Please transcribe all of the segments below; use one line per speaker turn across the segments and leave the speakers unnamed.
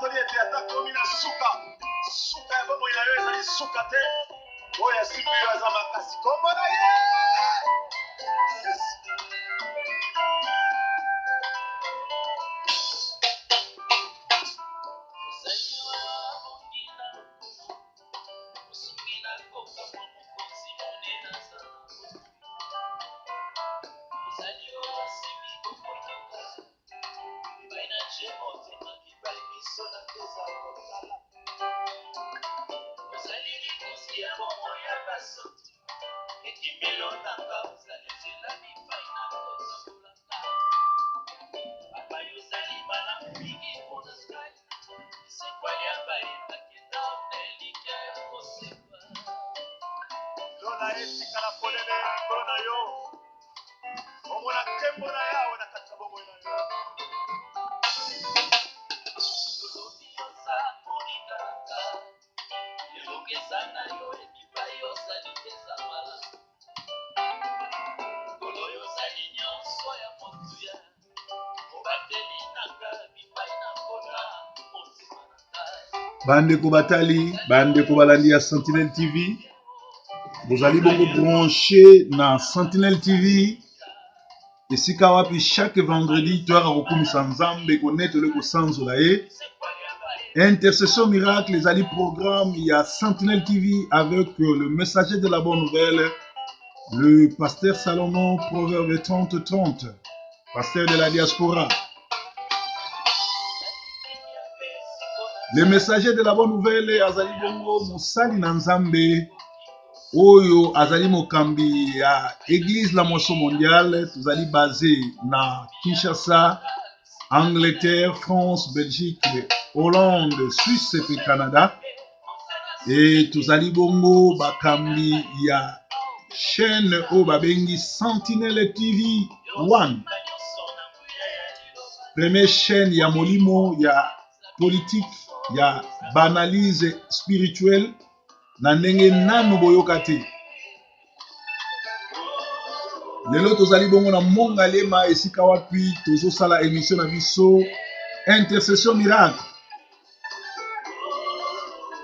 Natatoli ete ata komi na suka, suka ya bomoi na yo ezali suka te. Oyo asimbi yo aza makasi. Kombo na ye. Yes. Lola etikala polele likolo na yo. Omona nkembo na Yawe na kati ya bomoi na yo.
Bandeko batali, bandeko balandi ya Sentinelle TV, bozali bongo branche na Sentinelle TV esika wapi chaque vendredi toyaka kokumisa Nzambe, konetole, kosanzola ye. Intercession Miracle ezali programme ya Sentinelle TV avec le messager de la bonne nouvelle, le pasteur Salomon, Proverbe 30 30, pasteur de la diaspora. Le messager de la bonne nouvelle azali bongo mosali na Nzambe oyo azali mokambi ya Église la Moisson mondiale. Tozali basé na Kinshasa, Angleterre, France, Belgique, Hollande, Suisse et Canada. Et tozali bongo bakambi ya chaîne oyo babengi Sentinelle TV 1. Première chaîne ya molimo ya politique ya banalyse spirituelle na ndenge nanu boyoka te. Lelo tozali bongo na Mongalema esika wapi tozosala émission na biso Intercession Miracle.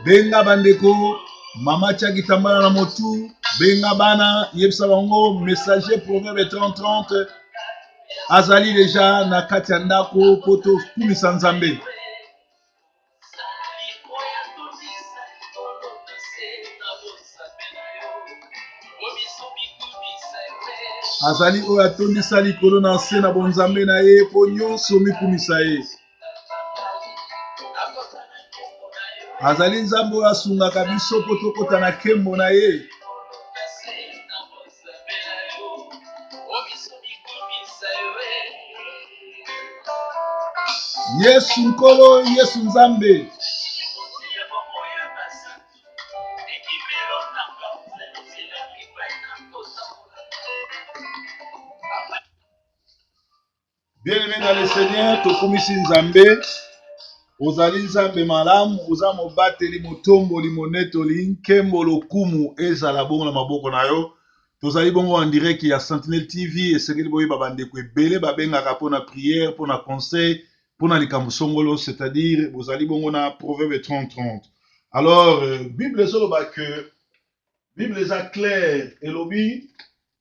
Benga bandeko, mama tia kitambala na motu, benga bana, yebisa bango messager Proverbe 30-30 azali deja na kati ya ndako mpo tokumisa Nzambe. Azali oyo atondisa likolo na nse na bonzambe na ye mpo nyonso mikumisa ye. Azali Nzambe oyo asungaka biso mpo tokota na nkembo na ye. Yesu Nkolo, Yesu Nzambe. Bien-aimé dans le Seigneur, tokumisi Nzambe. Ozali Nzambe malamu, oza mobateli, motomboli, monetoli, nkembo, lokumu ezala bongo na maboko na yo. Tozali bongo en direct ya Sentinelle TV. Esengeli boyeba bandeko ebele babengaka mpona prière, mpona conseil, mpona likambo songolo, c'est-à-dire bozali bongo na Proverbe 30-30. Alors, Bible ezoloba que Bible eza claire, elobi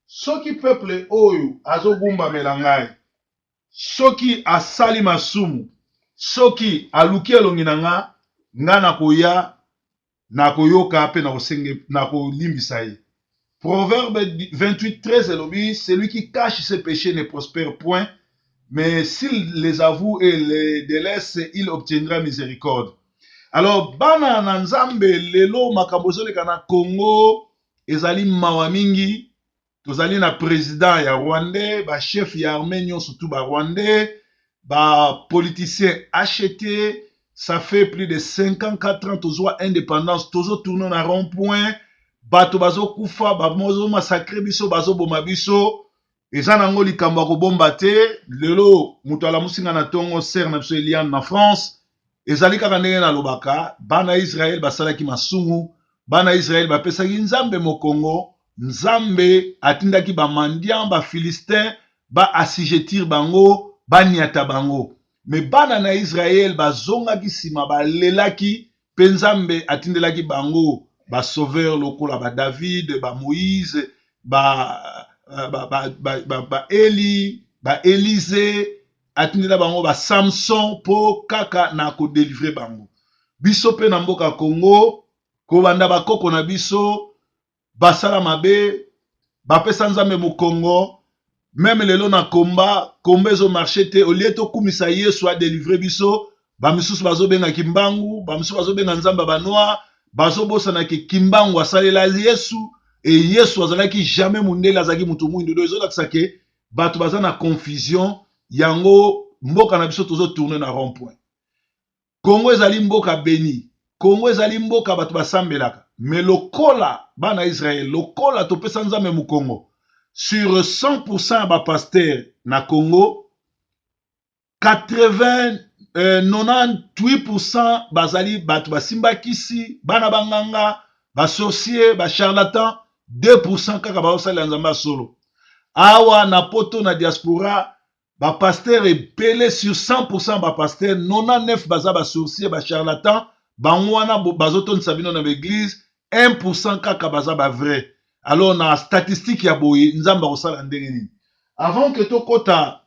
soki peuple oyo azogumbamela ngai, soki asali masumu, soki aluki elongi na nga, nga nakoya, nakoyoka pe nakolimbisa ye. Proverbe 28:13 elobi, celui qui cache ses péchés ne prospère point, mais s'il les avoue et les délaisse, il obtiendra miséricorde. Alors bana na Nzambe, lelo makambo ezoleka na Congo ezali mawa mingi. Tozali na président ya Rwandais, ba chef ya armée nyonso tout ba Rwandais, ba politiciens achetés. Ça fait plus de 54 ans tozwa indépendance, tozo tourner na rond-point, bato bazokufa, bazo massacrer biso, bazoboma biso. Eza nango likambo ya kobomba te. Lelo moto alamusi nga na tongo, sœur na biso Eliane na France. Ezali kaka ndenge nalobaka, bana Israël basalaki masumu, bana Israël bapesaki Nzambe mokongo, Nzambe atindaki ba mendiants, ba Philistins ba assujettir bango, baniata bango. Mais bana na Israël bazongaki nsima, balelaki, mpe Nzambe atindelaki bango ba sauveur lokola ba David, ba Moïse, ba ba ba ba, ba, ba Eli, ba Elise, atindela bango ba Samson mpo kaka na kodelivre bango. Biso mpe na mboka Congo, kobanda bakoko na biso basala mabe, bapesa Nzambe mokongo, meme lelo na komba, komba ezo marche te, au lieu tokumisa Yesu a delivre biso, ba misusu bazobenga Kimbangu, ba misusu bazobenga Nzambe ya ba noir, bazobosana ke Kimbangu asalela Yesu, et Yesu azalaki jamais mundele, azalaki mutu mwindu. Donc ezolakisa ke bato baza na confusion, yango mboka na biso tozo tourner na rond point. Congo ezali mboka beni, Congo ezali mboka bato basambelaka, mais lokola bana Israël, lokola topesa Nzambe mokongo, sur 100% ya ba pasteurs na Congo, 80, 98% bazali bato basimba kisi, bana banganga, ba sorciers, ba charlatans, 2% kaka bazosalela Nzambe ya solo. Awa na poto na diaspora, ba pasteurs ebele sur 100% ba pasteurs 99 baza ba sorciers, ba charlatans, bango wana bazotondisa bino na ba église, 1% kaka baza ba vrai. Alors na statistique ya boye Nzambe akosala ndenge nini? Avant que tokota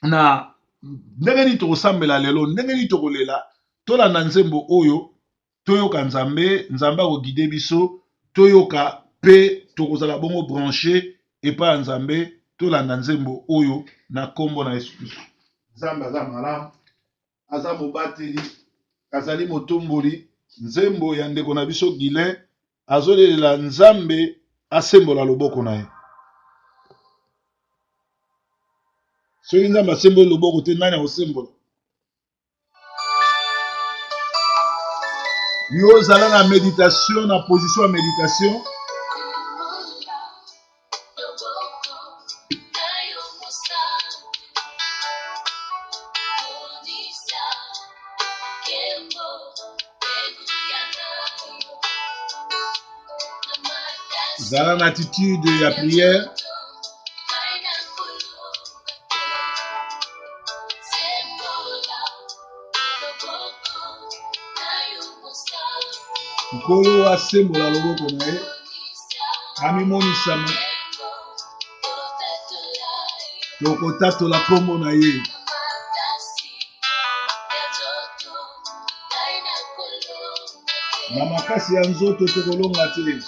na ndenge nini tokosambela lelo, ndenge nini tokolela, tolanda nzembo oyo, toyoka Nzambe, Nzambe akogide biso, toyoka pe tokozala bongo branché epai ya Nzambe. Tolanda nzembo oyo na kombo na Yesu Kristo. Nzambe aza malamu, aza mobateli, azali motomboli. Nzembo ya ndeko na biso Guilain azolelela Nzambe asembola loboko na ye. Soki Nzambe asemboli loboko te, nani akosembola? Yo ozala na meditation, na position ya meditation. Zala na attitude ya prière. Nkolo asembola loboko na ye, amimonisama, tokotatola nkombo na ye. Na makasi ya nzoto tokolonga te.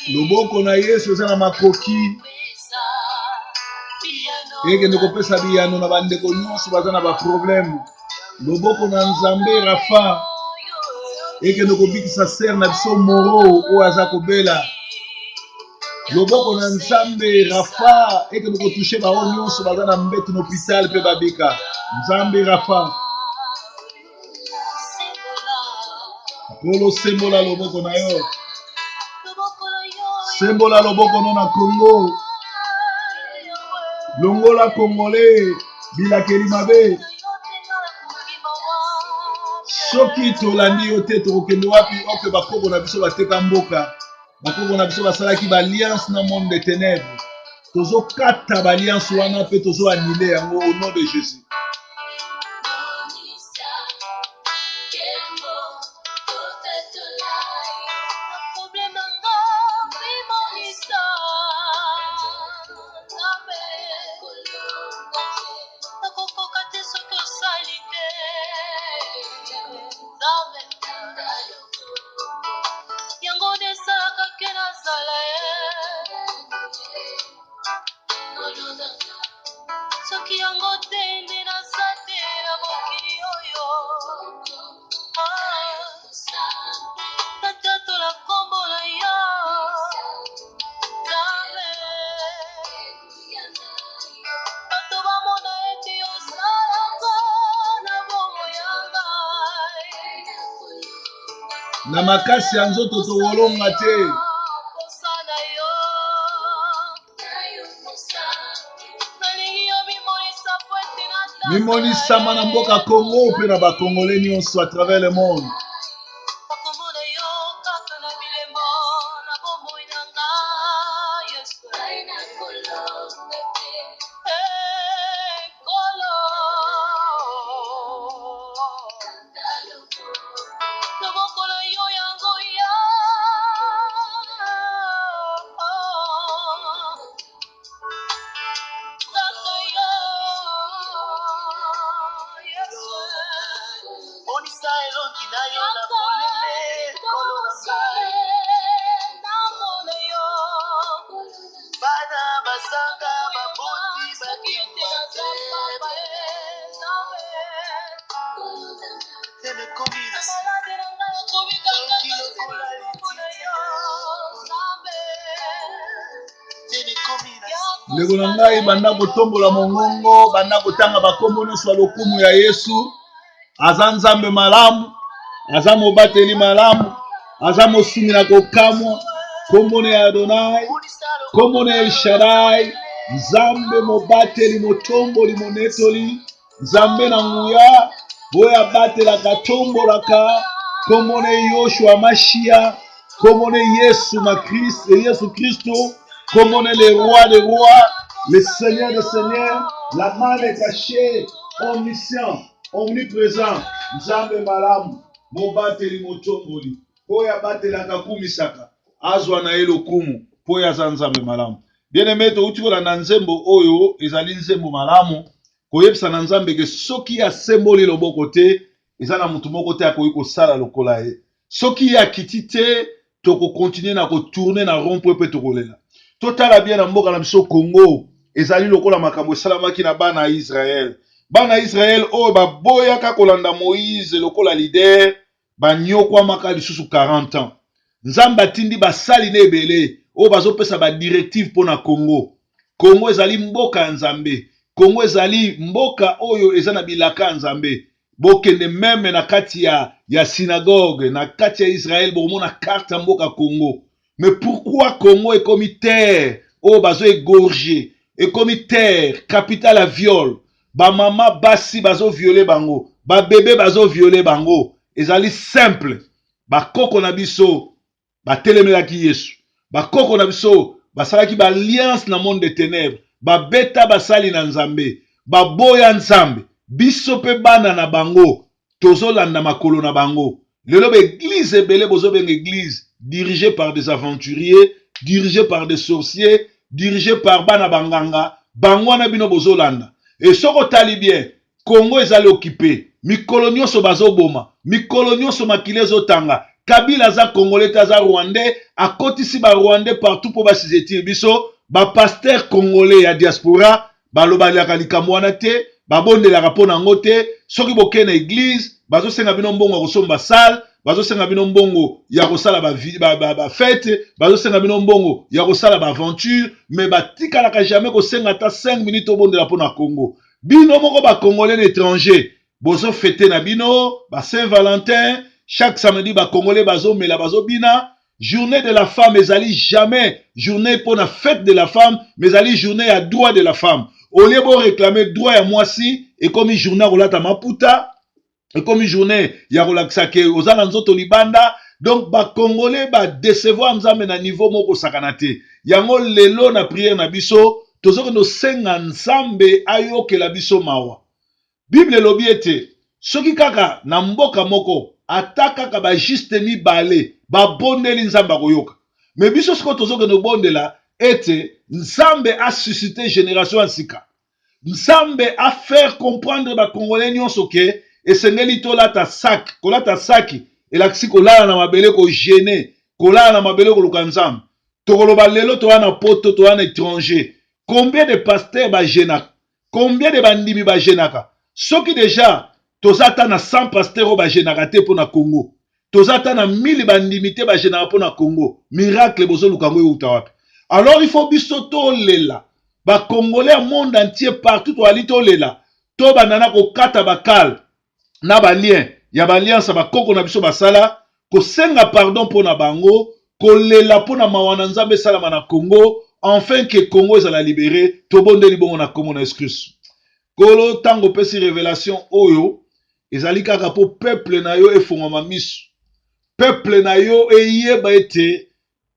Loboko na Yesu eza na makoki ekende kopesa biyano na bandeko nyonso baza na baproblème. Loboko na Nzambe Rafa ekende kobikisa sere na biso Moro oyo aza kobela. Loboko na Nzambe Rafa ekende kotushe bango nyonso baza na mbeto na hôpital mpe babika. Nzambe Rafa, Nkolo sembola loboko na yo, sembola loboko no na Congo, longola Congolais bilakeli mabe. Soki tolandi yo te tokokende wapi? Oke bakoko na biso bateka mboka, bakoko na biso basalaki ba alliance na monde de ténèbres. Tozokata ba alliance wana mpe tozo annuler yango au nom de Jésus.
nazala ye soki yango te nde naza te na mokili oyo ah, natatola nkombo na yo Nzambe. Bato bamona ete ozalaka na bomoi ya ngai.
Na makasi ya nzoto tokolonga te.
Posa na yo. Nalingi yo mimonisa po ete natatola
Mimonisama na mboka Congo mpe na bakongole nyonso à travers le monde.
Nakomona yo kaka na bilembo na bomoi na nga Yesu. Eh, Nkolo. Loboko na yo yango ya Kaka yo Yesu.
Monisa elongi na yo na polele, Nkolo na ngai.
Namona yo.
Bana bazanga baboti bakima te. Teme ekomi na soki lokola lititi. Teme ekomi na
Ndeko na ngai, banda kotombola mongongo, banda kotanga bakombo nyonso ya lokumu ya Yesu. Aza Nzambe malamu, aza mobateli malamu, aza mosungi na kokamwa. Kombo na ya Adonai, kombo na El Shaddai, Nzambe mobateli, motomboli, monetoli, Nzambe na nguya, oyo abatelaka, atombolaka. Kombo na Yoshua Mashia, kombo na Yesu ma Christ, Yesu Kristo, kombo na le roi des rois, le seigneur des seigneurs, la manne cachée, omniscient, omniprésent, Nzambe malamu, mobateli, motomboli, oyo abatelaka, akumisaka, azwa na ye lokumu, mpo ye aza Nzambe malamu. Bien-aimé, touti kolanda nzembo oyo, ezali nzembo malamu, koyebisa na Nzambe ke soki asemboli loboko te, eza na motu moko te akoki kosala lokola ye. Soki ye akiti te, tokokontinue na kotourne na rond-point mpe tokolela. Totala bien na mboka na biso Congo, ezali lokola makambo esalamaki na bana ya Israël. Bana ya Israël oyo baboyaka kolanda Moïse lokola leader, banyokwamaka lisusu 40 ans. Nzambe atindi basali na ebele oyo bazopesa ba directive mpo na Congo. Congo ezali mboka ya Nzambe. Congo ezali mboka oyo eza na bilaka ya Nzambe. Bokende meme na kati ya synagogue, na kati ya Israël, bokomona carte ya mboka Congo. Mais pourquoi Congo ekomi terre oyo bazo égorger, ekomi terre capitale ya viol? Ba mama basi bazo violer bango, ba bebe bazo violer bango. Ezali simple. Bakoko na biso batelemelaki Yesu. Bakoko na biso basalaki ba alliance na monde des ténèbres, babeta basali na Nzambe, baboya Nzambe. Biso pe bana na bango tozolanda makolo na bango. Lelo ba église ebele bozobenga église dirigée par des aventuriers, dirigée par des sorciers, dirigée par bana banganga, bango wana bino bozolanda. Et soki otali bien, Congo ezali occupé, mikolo nyonso bazoboma, mikolo nyonso makila ezotanga. Kabila aza congolais te, aza rwandais, akotisi ba rwandais partout po basizetire biso. Ba pasteur congolais ya diaspora balobalaka likambo wana te, babondelaka mpo na yango te. Soki bokei na église, bazosenga bino mbongo ya kosomba salle, bazosenga bino mbongo ya kosala ba fête, bazosenga bino mbongo ya kosala ba aventure, mais batikalaka jamais kosenga ata 5 minutes obondela mpo na Congo. Bino moko ba congolais na étranger bozo fete na bino ba Saint-Valentin, chaque samedi ba congolais bazomela, bazobina. Journée de la femme ezali jamais journée pour la fête de la femme, mais ezali journée ya droit de la femme. Au lieu bo réclamer droit ya mwasi, ekomi journée ya kolata maputa, ekomi journée ya kolakisa ke oza na nzoto libanda. Donc ba congolais ba décevoir Nzambe na niveau moko kosakana te. Yango lelo na prière na biso tozokende kosenga Nzambe ayokela biso mawa. Bible elobi ete soki kaka na mboka moko ata kaka ba juste mibale babondeli, Nzambe akoyoka. Mais biso sikoyo tozokende kobondela ete Nzambe a suscite génération ya sika. Nzambe a faire comprendre ba congolais nyonso ke esengeli tolata sac. Kolata saki elakisi kolala na mabele, ko jeûner, kolala na mabele, koluka Nzambe. Tokoloba lelo toza na poto, toza na étranger. Combien de pasteurs ba jeunaka? Combien de bandimi ba jeunaka? Soki dejà toza ata na 100 pasteurs oyo ba jeunaka te mpo na Congo, toza ata na 1000 bandimi te ba jeunaka mpo na Congo, miracle bozoluka yango euta wapi? Alors il faut biso tolela ba Congolais ya monde entier partout toali tolela, tobanda na kokata bakale na ba lien ya ba alliance ya bakoko na biso basala, kosenga pardon mpo na bango, kolela mpo na mawa na Nzambe esalama na Congo, enfin que Congo ezala libere. Tobondeli bongo na kombo na Yesu Kristu. Nkolo, ntango opesi revelation oyo, ezali kaka mpo peuple na yo efongwama miso, peuple na yo eyeba ete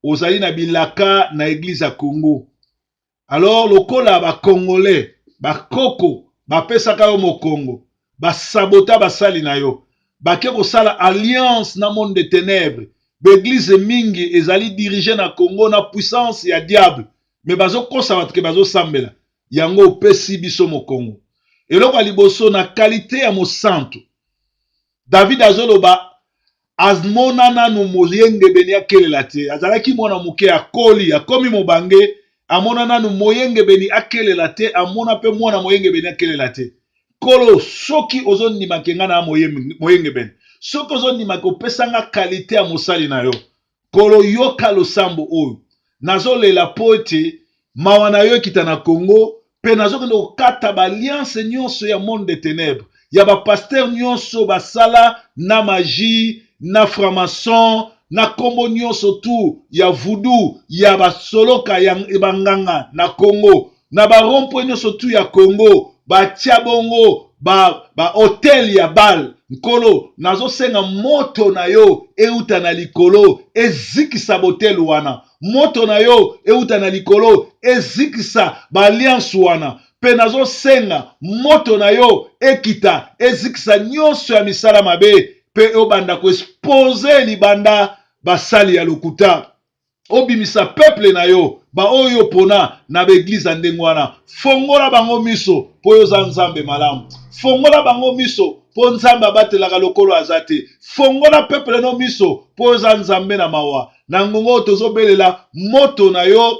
ozali na bilaka na eglise ya Congo. Alors lokola ba congolais ba koko bapesaka yo mokongo, ba sabota basali na yo, bake kosala alliance na monde de tenèbres, ba eglise mingi ezali dirige na Congo na puissance ya diable, mais bazokosa bato ke bazosambela. Yango opesi biso mokongo. Eloko ya liboso na qualité ya mosantu, David azoloba Amona nanu moyengebeni akelela te. Azalaki mwana moke, akoli, akomi mobange, amona nanu moyengebeni akelela te, amona pe mwana moyengebeni akelela te. Nkolo, soki ozondima ke nga na moyengebeni, soki ozondima ke opesa nga kalite ya mosali na yo, Nkolo, yoka losambo oyo. Nazolela po ete mawa na yo ekita na Congo, pe nazokende kokata ba alliance nyonso ya monde de tenèbres, ya ba pasteur nyonso basala na magie, na franc-maçon, na kombo nyonso tout ya voodoo, ya basoloka, ya banganga na Congo, na ba rond-point nyonso tout ya Congo, batia bongo ba ba hotel ya bal. Nkolo, nazosenga moto na yo euta na likolo ezikisa botel wana. Moto na yo euta na likolo ezikisa ba alliance wana. Pe nazosenga moto na yo ekita ezikisa nyonso ya misala mabe, pe obanda ko expose libanda basali ya lokuta. Obimisa peuple na yo, ba oyo opona na ba eglise ya ndenge wana. Fongola bango miso po yo oza Nzambe malamu. Fongola bango miso po Nzambe abatelaka lokolo aza te. Fongola peuple no miso po yo oza Nzambe na mawa. Na ngonga oyo tozobelela moto na yo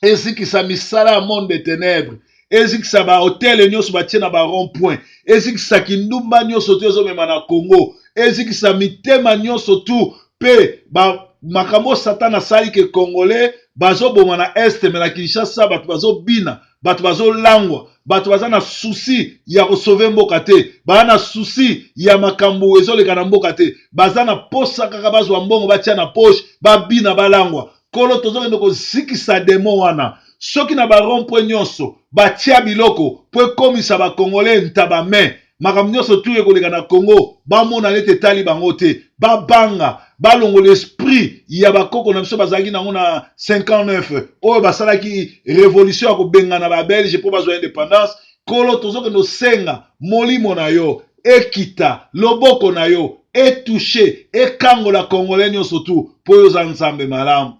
ezikisa misala ya monde de tenèbres, ezikisa ba hotel nyonso batie na ba rond point, ezikisa kindumba nyonso tu ezomema na Congo, ezikisa mitema nyonso tu pe ba makambo Satan asali ke Congolais bazoboma na est, mais na Kinshasa bato bazobina, bato bazolangwa, bato baza na souci ya kosauve mboka te, baza na souci ya makambo ezoleka na mboka te, baza na posa kaka bazwa mbongo batia na poche, babina, balangwa. Nkolo, tozokende kozikisa demon wana. Soki na ba rond point nyonso batia biloko po ekomisa ba Congolais ntaba main, makambo nyonso tout ekoleka na Congo bamona neti etali bango te, babanga, balongola esprit ya bakoko na biso bazalaki nango na 59 oyo basalaki revolution ya kobengana ba Belge po bazwa independance. Nkolo, tozokende osenga molimo na yo ekita, loboko na yo etouche, ekangola Congolais nyonso tout, po yo oza Nzambe malamu,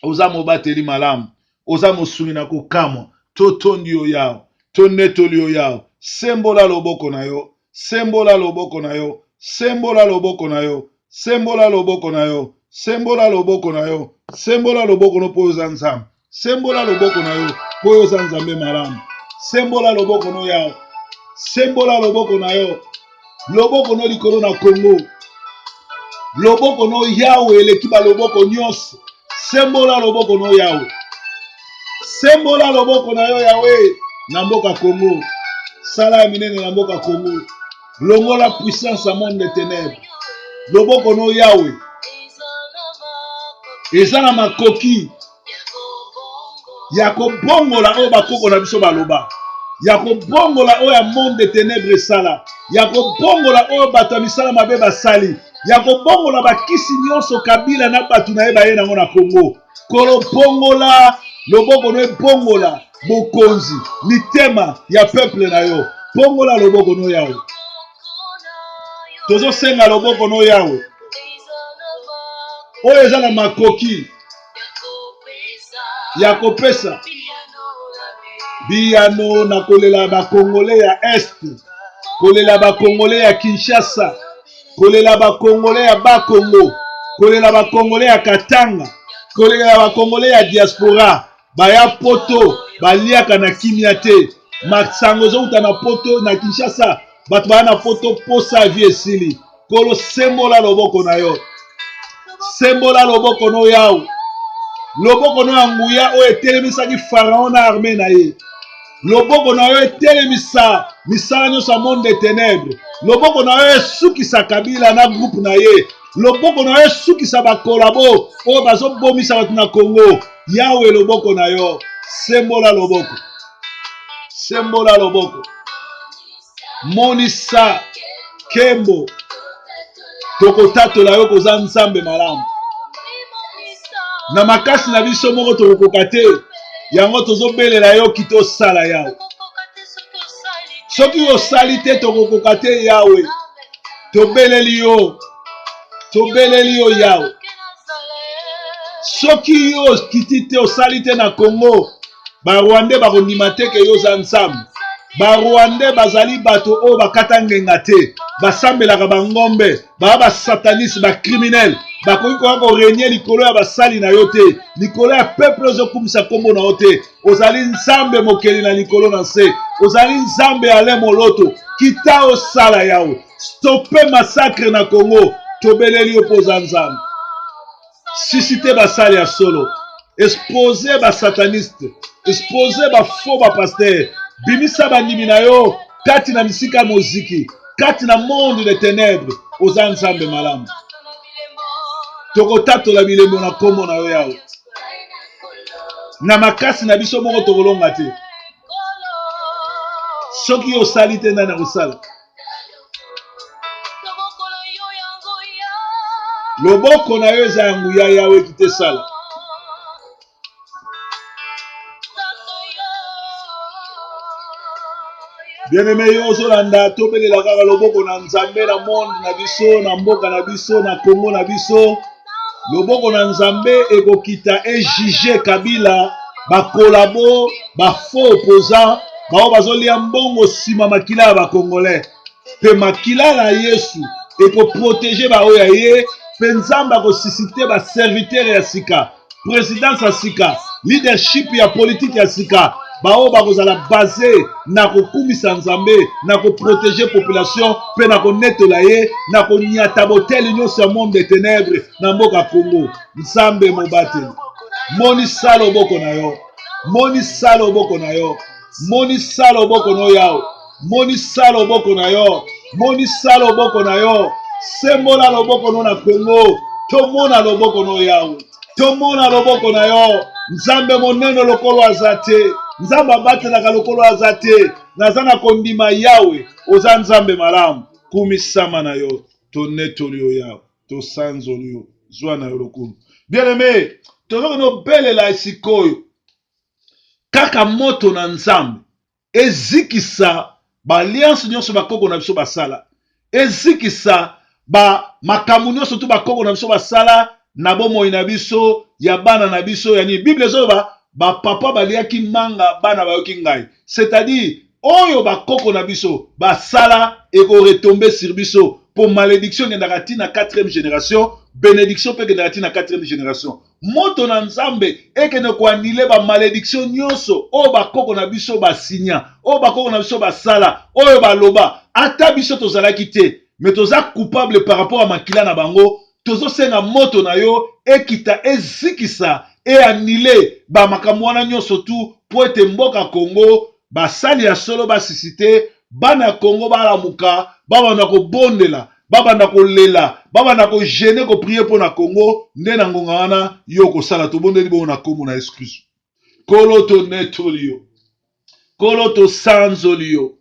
oza mobateli malamu, oza mosungi na kokamwa. Totondi yo Yawe, tonetoli yo Yawe. Sembola loboko na yo, sembola loboko na yo, sembola loboko na yo, sembola loboko na yo, sembola loboko na yo, sembola loboko no, po oza Nzambe. Sembola loboko na yo, po yo oza Nzambe malamu. Sembola loboko no Yawe, sembola loboko na yo, loboko no likolo na Congo, loboko no Yawe eleki baloboko nyonso. Sembola loboko no Yawe, sembola loboko na yo Yawe na mboka Congo. Sala ya minene na mboka Congo, longola puissance ya monde de ténèbres. Loboko no Yawe eza na makoki ya kobongola oyo bakoko na biso baloba, ya kobongola oyo ya monde de ténèbres esala, ya kobongola oyo bato ya misala mabe basali, ya kobongola bakisi nyonso Kabila na bato na ye baye nango na Congo. Kolo, bongola loboko no, ebongola bokonzi mitema ya peuple na yo. Bongola loboko no Yawe, tozosenga loboko no Yawe oyo eza na makoki ya kopesa biyano na kolela ba Congolais ya Est, kolela ba Congolais ya Kinshasa, kolela ba Congolais ya Bakongo, kolela ba Congolais ya Katanga. Koleka ya bakongole ya diaspora baya poto baliaka na kimia te. Masango ezowuta na poto na Kinshasa, bato baya na poto posa ya vie esili. Nkolo sembola loboko na yo, sembola loboko no Yawe, loboko no ya nguya oyo etelemisaki Pharaon na armee na ye. Loboko na yo etelemisa misala nyonso ya monde de ténèbres. Loboko na yo esukisa Kabila na groupe na ye. Loboko na yo esukisa bakolabo oyo bazobomisa bato na Congo. Yawe, loboko na yo, sembola loboko, sembola loboko, monisa nkembo. Tokotatola yo koza Nzambe malamu. Na makasi na biso moko tokokoka te, yango tozobelela yo kita osala Yawe. Soki osali te tokokoka te Yawe. Tobeleli yo, tobeleli yo Yawe. Soki yo okiti te, osali te na Congo, ba Rwandais bakondima te ke yo oza Nzambe. Ba Rwandais bazali bato oyo bakata ngenga te, basambelaka bangombe, baa ba sataniste, ba criminel. Bakoki koya korenye likolo ya basali na yo te, likolo ya peuple ozokumisa nkombo na yo te. Ozali Nzambe mokeli na likolo na nse, ozali Nzambe Alain Moloto. Kita osala Yawe, stoppe massacre na Congo. Tobeleli yo mpo oza Nzambe. Suscite basali ya solo, expose ba sataniste, expose ba faux ba pasteur, bimisa bandimi na yo kati na misika ya moziki, kati na monde de ténèbres. Oza Nzambe malamu, tokotatola bilembo na nkombo na yo Yawe. Na makasi na biso moko tokolonga te. Soki yo osali te, nani akosala? Loboko na yo eza ya nguya, Yawe, ekita esala. Bien-aimé, yo ozolanda, tobelela kaka loboko na Nzambe na monde na biso, na mboka na biso, na Congo na biso. Loboko na Nzambe ekokita ejuge Kabila, bakolabo, ba faux opposants, bao bazolia mbongo nsima makila ya ba Congolais. Mpe makila na Yesu ekoprotege baoyo ya ye, mpe Nzambe akosuscite ba serviteur ya sika, présidence ya sika, leadership ya politique ya sika, baoyo bakozala base na kokumisa Nzambe, na koprotege population mpe na konetola ye, na konyata boteli nyonso ya monde de ténèbres na mboka Congo. Nzambe mobateli, monisa loboko na yo, monisa loboko na yo, monisa loboko na yo Yawe, monisa loboko na yo, monisa loboko na yo, sembola loboko no na Congo, tomona loboko no Yawe, tomona loboko na yo. Nzambe monene lokolo aza te, Nzambe abatelaka lokolo aza te. Naza na kondima Yawe, oza Nzambe malamu. Kumisama na yo, tonetoli yo Yawe, tosanzoli yo, zwa na yo lokumu. Bien-aimé, tozokende obelela sikoyo kaka moto na Nzambe ezikisa ba alliance nyonso bakoko na biso basala, ezikisa ba makambo nyonso tu bakoko na biso basala na bomoi na biso, ya bana na biso, ya nini. Bible ezoloba ba papa baliaki manga, bana bayoki ngai. C'est-à-dire oyo bakoko na biso basala eko retomber sur biso, po malédiction ekendaka ti na 4e génération, bénédiction pe ekendaka ti na 4e génération. Moto na Nzambe ekende ko annuler ba malédiction nyonso oyo bakoko na biso basinya, oyo bakoko na biso basala, oyo baloba. Ata biso tozalaki te, mais toza coupable par rapport à makila na bango. Tozosenga moto na yo ekita, ezikisa, e annuler ba makambo wana nyonso tu, po ete mboka Congo basali ya solo basisite, bana ya Congo balamuka, babanda kobondela, babanda kolela, babanda kogene, koprie mpo na Congo. Nde na ngonga wana yo okosala. Tobondeli bongo na nkombo na Yesu Kristo. Nkolo, tonetoli yo. Nkolo, tosanzoli yo.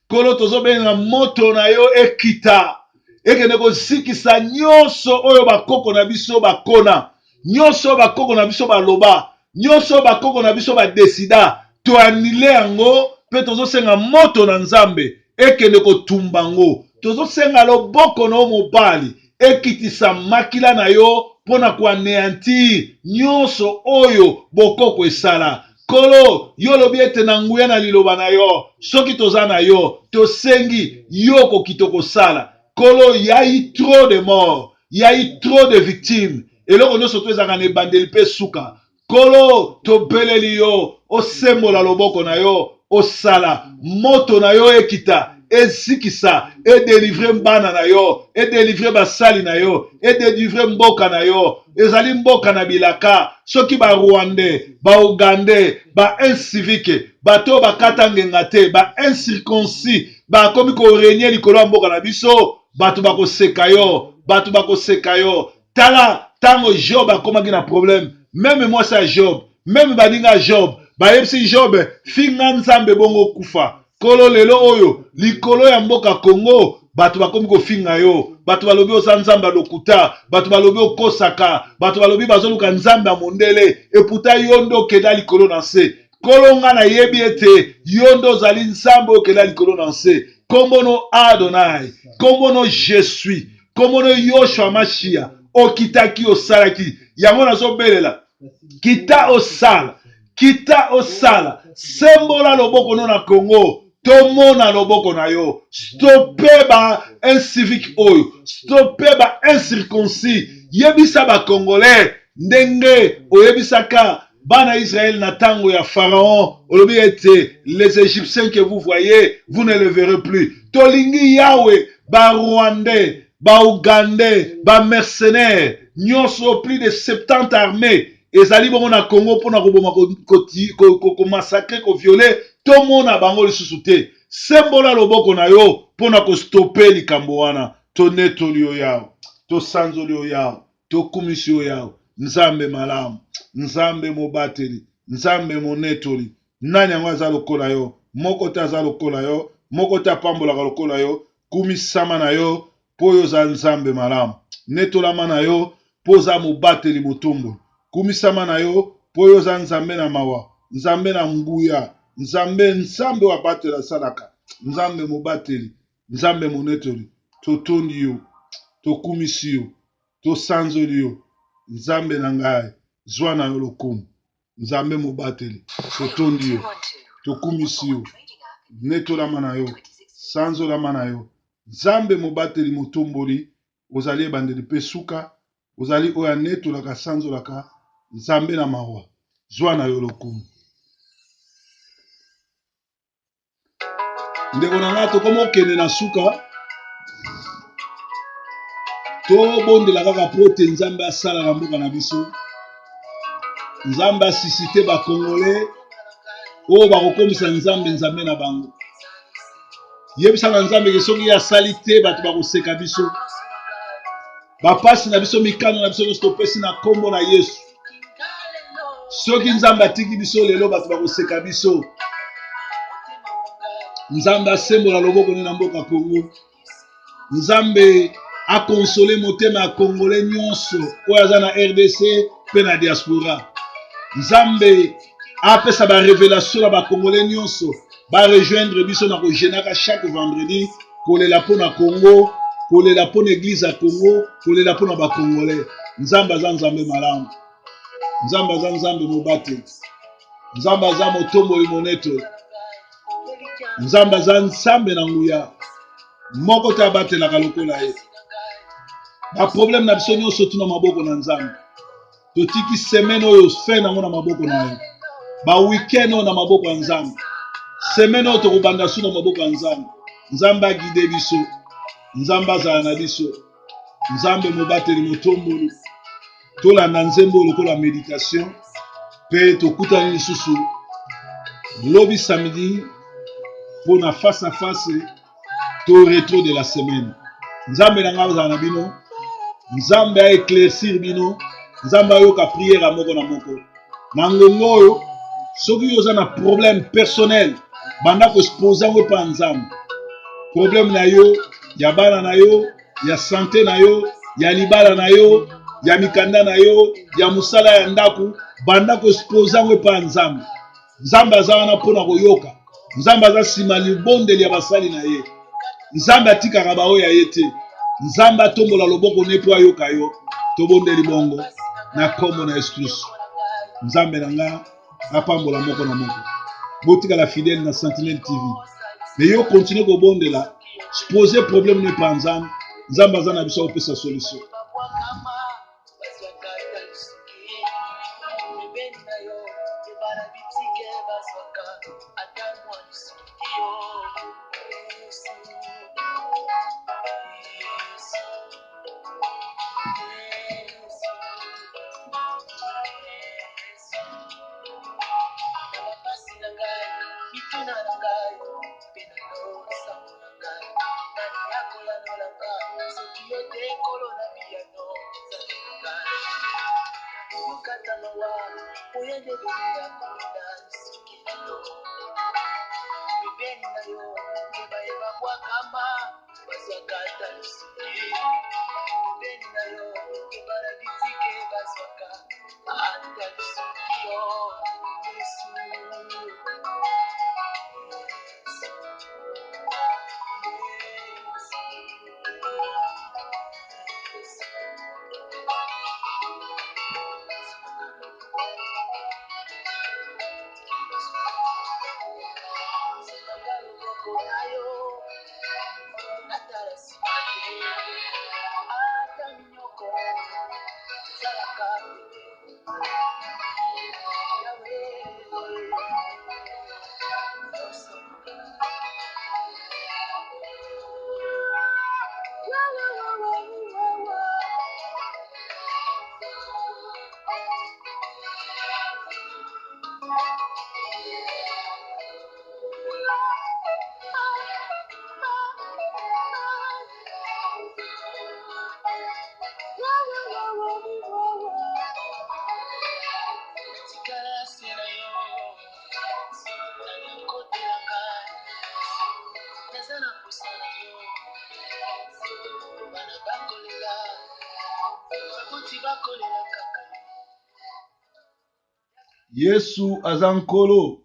Nkolo, tozobenga moto na yo ekita, ekende kozikisa nyonso oyo bakoko na biso bakona, nyonso oyo bakoko na biso baloba, nyonso oyo bakoko na biso badesida. Toanile yango mpe tozosenga moto na Nzambe ekende kotumba yango. Tozosenga loboko na yo mobali ekitisa makila na yo mpo na koaneantir nyonso oyo bokoko esala. Nkolo, yo olobi ete na nguya na liloba na yo, soki toza na yo, tosengi yo okokita kosala. Nkolo, y a eu trop de morts, y a eu trop de victimes. Eloko nyonso to ezalaka na ebandeli mpe suka. Nkolo, tobeleli yo, osembola loboko na yo, osala moto na yo ekita, ezikisa, edelivre bana na yo, edelivre basali na yo, edelivre mboka na yo. Ezali mboka na bilaka. Soki ba Rwandais, ba Ougandais, ba incivique, bato oyo bakata ngenga te, ba incirconcis, bakomi ko regner likolo ya mboka na biso, bato bakoseka yo, bato bakoseka yo. Tala tango Job akomaki na problème, meme mwasi ya Job, meme baninga ya Job bayebisi Job finga Nzambe bongo okufa. Nkolo lelo oyo likolo ya mboka Congo bato bakomi kofinga yo, bato balobi oza Nzambe ya lokuta, bato balobi okosaka, bato balobi bazoluka Nzambe ya mondele, eputa yo nde okenda likolo na nse. Nkolo nga nayebi ete yo nde ozali Nzambe oyo okenda likolo na nse. Kombo no Adonai, kombo no je suis. Kombo no Yoshua Mashia, okitaki osalaki yango, nazobelela kita osala, kita osala, sembola loboko no na Congo, tomona loboko na yo. Stope ba incivique oyo, stope ba incirconcis. Yebisa ba Congolais ndenge oyebisaka bana Israël na tango ya Pharaon, olobi ete les Égyptiens que vous voyez, vous ne les verrez plus. Tolingi Yahweh, ba Rwandais, ba Ougandais, ba mercenaires nyonso, plus de 70 armées ezali bongo na Congo mpona koboma, komassacre, koviole. Tomona bango lisusu te. Sembola loboko na yo mpona kostope likambo wana. Tonetoli yo Yawe, tosanzoli yo Yawe, tokumisi yo Yawe, Nzambe malamu, Nzambe mobateli, Nzambe monetoli. Nani yango aza lokola yo? Moko te aza lokola yo, moko te apambolaka lokola yo. Kumisama na yo mpo oyo oza Nzambe malamu. Netolama na yo mpo oza mobateli motomboli. Kumisama na yo mpo oyo oza Nzambe na mawa, Nzambe na nguya, Nzambe, Nzambe oyo abatela asalaka, Nzambe mobateli, Nzambe monetoli. Totondi yo, tokumisi yo, tosanzoli yo, Nzambe na ngai, zwa na yo lokumu. Nzambe mobateli, totondi yo, tokumisi yo, netolama na yo, sanzolama na yo. Nzambe mobateli motomboli, ozali ebandeli mpe suka, ozali oyo anetolaka, asanzolaka, Nzambe na mawa, zwa na yo lokumu. Ndeko na ngai, tokoma okende na suka. Tobondela kaka po ete Nzambe asala na mboka na biso. Nzambe asisite ba Congolais oyo bakokomisa Nzambe Nzambe na bango. Yebisa na Nzambe ke soki ye asali te, bato bakoseka biso. Bapasi na biso, mikano na biso nyonso topesi na nkombo na Yesu. Soki Nzambe atiki biso lelo, bato bakoseka biso. Nzambe asembola loboko ne na mboka Congo. Nzambe akonsole motema ya Congolais nyonso oyo aza na RDC mpe na diaspora. Nzambe apesa ba revelation na ba Congolais nyonso ba rejoindre biso na kojenaka chaque vendredi, kolela mpo na Congo, kolela mpo na eglise ya Congo, kolela mpo na ba Congolais. Nzambe aza Nzambe malamu, Nzambe aza Nzambe mobateli, Nzambe aza motomboli moneto, Nzambe aza Nzambe na nguya moko te abatelaka lokola ye. Ba problème na biso nyonso tuna maboko na Nzambe. Totiki semaine oyo fin nango na maboko na yo, ba week-end oyo na maboko ya Nzambe, semaine oyo tokobanda su na maboko ya Nzambe. Nzambe aguide biso, Nzambe azala na biso, Nzambe mobateli motomboli. Tolanda nzembo oyo lokola meditation mpe tokutani lisusu lobi samedi mpo na face à face to retro de la semaine. Nzambe na ngai azala na bino, Nzambe a éclaircir bino, Nzambe ayoka prière ya moko na moko na ngongo oyo. Soki yo oza na problème personnel, banda kospose yango epa Nzambe. Problème na yo ya bana na yo, ya sante na yo, ya libala na yo, ya mikanda na yo, ya mosala ya ndako, banda kospose yango epa Nzambe. Nzambe aza wana mpo na koyoka. Nzambe aza nsima libondeli ya basali na ye. Nzambe atikaka baoyo ya ye te. Nzambe atombola loboko ne mpo ayoka yo. Tobondeli bongo na nkombo na Yesu Kristo. Nzambe na nga apambola moko na moko. Botikala fidèle na Sentinelle TV. Mais yo continue kobondela, pose problème ne pa Nzambe. Nzambe aza na biso akopesa solution.
Pembeni na yo nde bana bitike bazwaka ata mwa lisungi yo Yesu, Yesu, Yesu, Yesu. Na bapasi na ngai, mituna na ngai, mpe na losambo na ngai, nani akoyanola nga soki yo te Nkolo na biyano, Nzambe na ngai. Yokata mawa, oyengebene ya komela lisuki na yo. Pembeni na yo nde baye babwakama bazwaka ata lisuki. Pembeni na yo nde bana bitike bazwaka ata lisuki yo Yesu. Yesu, Yesu, Yesu. Simba loboko na yo, natala nsima te. Ata minyoko ezalaka pete. Yawe, nyonso. Wa, wa, wa, wa, wa, wa. Natikala se na yo, nani akotela ngai? Naza na posa na yo. Bana bakolela, baboti bakolela kaka yo.
Yesu aza Nkolo.